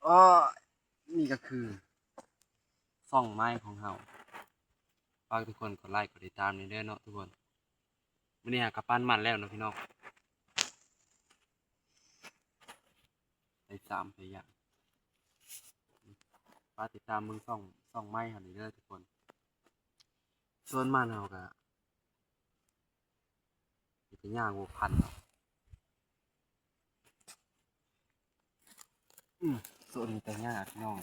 ກໍ ນີ້ກໍຄືຊ່ອງໃໝ່ຂອງເຮົາ. ຝາກທຸກຄົນກົດໄລກົດຕິດຕາມແດ່ເດີເນາະທຸກຄົນ. ມື້ນີ້ຫາກະປານມັນແລ້ວເນາະພີ່ນ້ອງ. ໄດ້ສາມໄດ້ຢ່າງ. ຝາກຕິດຕາມເບິ່ງຊ່ອງ ຊ່ອງໃໝ່ເຮົານີ້ເດີທຸກຄົນ. ສວນມັນເຮົາກະ ມີແຕ່ຫຍ້າງົວພັນເນາະ. ອືມ ສວນມີແຕ່ຫຍ້າພີ່ນ້ອງ.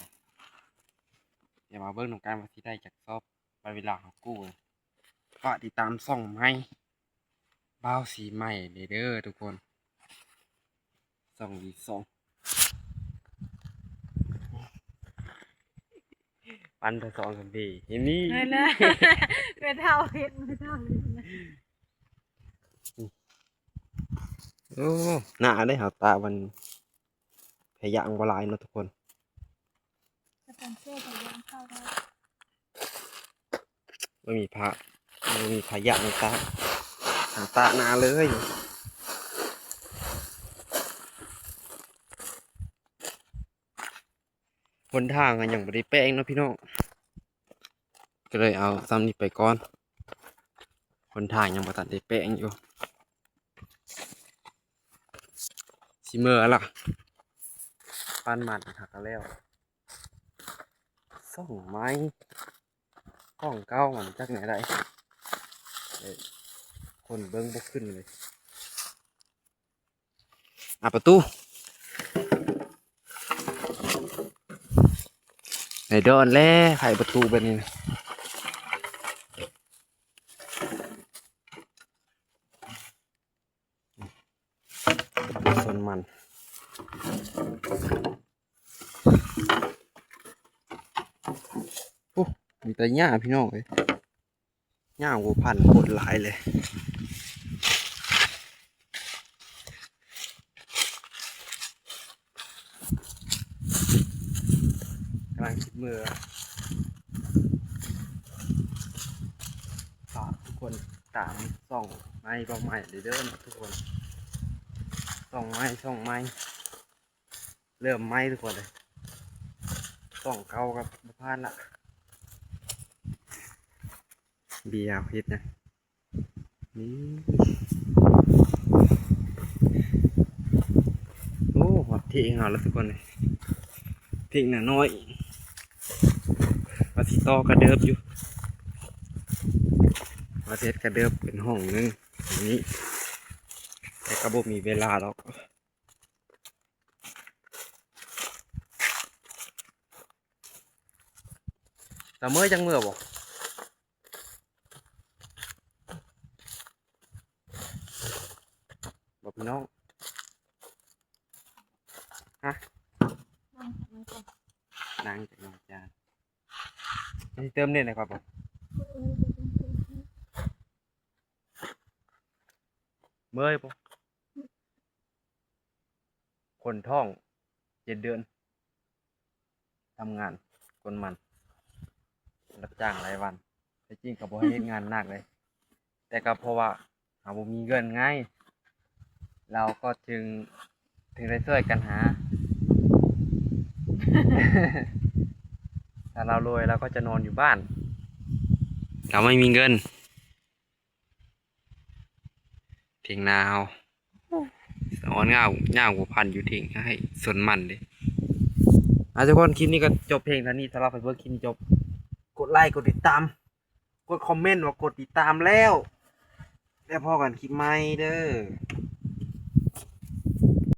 ດຽວມາເບິ່ງນຳກັນວ່າຊິໄດ້ຈັກຊອບ ປະເວລາເຮົາກູ້. ຝາກຕິດຕາມຊ່ອງໃໝ່ ບ່າວສີໃໝ່ເດີທຸກຄົນ. ສອງວີສອງ ປັນໄປສອງສາມທີ ເຫັນນີ້ ນັ້ນແຫຼະ ແມ່ເຖົ້າເຮັດ ແມ່ເຖົ້າເຮັດ. ໂອ້ ໜ້າເດ້ ເຮົາຕາມັນ ພະຍາງບໍ່ຫຼາຍເນາະທຸກຄົນ. ບໍ່ມີພະ ບໍ່ມີພະຍາງຕາ ຕາໜ້າເລີຍ. ຫົນທາງກໍຍັງບໍ່ໄດ້ແປງເນາະພີ່ນ້ອງ. ກໍເລີຍເອົາສ່ຳນີ້ໄປກ່ອນ. ຫົນທາງຍັງບໍ່ທັນໄດ້ແປງຢູ່. ຊິເມືອລະ ປານມັນຄັກແລ້ວ. ສອງໄມ້ ກ້ອງເກົ່າມັນຈັກແນວໃດ ເອີ ຄົນເບິ່ງບໍ່ຂຶ້ນເລີຍ. ອາ ປະຕູ ໃນດອນແລ້ວ ໄຂປະຕູແບບນີ້ນະ. ສວນມັນ ໂອ້ ມີແຕ່ຫຍ້າພີ່ນ້ອງເອີຍ. ຍາວກວ່າພັນໂຄດຫຼາຍເລີຍ. ກຳລັງຊິເມືອ. ຝາກທຸກຄົນຕາມຊ່ອງໃໝ່ ເປົ້າໝາຍເດີເນາະທຸກຄົນ. ຊ່ອງໃໝ່ ຊ່ອງໃໝ່. ເລີ່ມໃໝ່ທຸກຄົນເອີຍ. ຊ່ອງເກົ່າກໍບໍ່ຜ່ານລະ. ເບຍເຮັດຫຍັງນີ້? ໂອ້ ຮອດເຖງເຮົາແລ້ວທຸກຄົນເອີຍ. ເຖງໜ້ານ້ອຍ ວ່າຊິຕໍ່ກະເດີບຢູ່ ວ່າຊິເຮັດກະເດີບເປັນຫ້ອງໜຶ່ງນີ້ ແຕ່ກໍບໍ່ມີເວລາດອກ. ຕາເມີຍັງເມືອບໍ່? ບໍ່ພີ່ນ້ອງ ຮະ? ນັ່ງຈັກໜ່ອຍຈ້າ. ຊິເຕີມເນັດໃຫ້ຂ້ອຍບໍ່? ເມື່ອຍບໍ່? ຄົນທ້ອງເຈັດເດືອນ ທຳງານກົນມັນ ຮັບຈ້າງລາຍວັນ. ແທ້ຈິງກໍບໍ່ໃຫ້ເຮັດງານໜັກເລີຍ ແຕ່ກໍເພາະວ່າເຮົາບໍ່ມີເງິນໄງ ເຮົາກໍຈຶ່ງ ເຖິງໄດ້ຊ່ວຍກັນຫາ. ຖ້າເຮົາລວຍ ເຮົາກໍຈະນອນຢູ່ບ້ານ ເຮົາໄມ່ມີເງິນ. ເຖງນາເຮົາ ສະອອນງາວ ຍາວກວ່າພັນຢູ່ເຖງໃຫ້ສວນມັນເດ້. ອ່າ ທຸກຄົນ ຄລິບນີ້ກໍຈົບພຽງເທົ່ານີ້. ສຳລັບໃຜເບິ່ງຄລິບນີ້ຈົບ ກົດໄລ ກົດຕິດຕາມ ກົດຄອມເມັນວ່າກົດຕິດຕາມແລ້ວ. ແລ້ວພໍ້ກັນຄລິບໃໝ່ເດີ.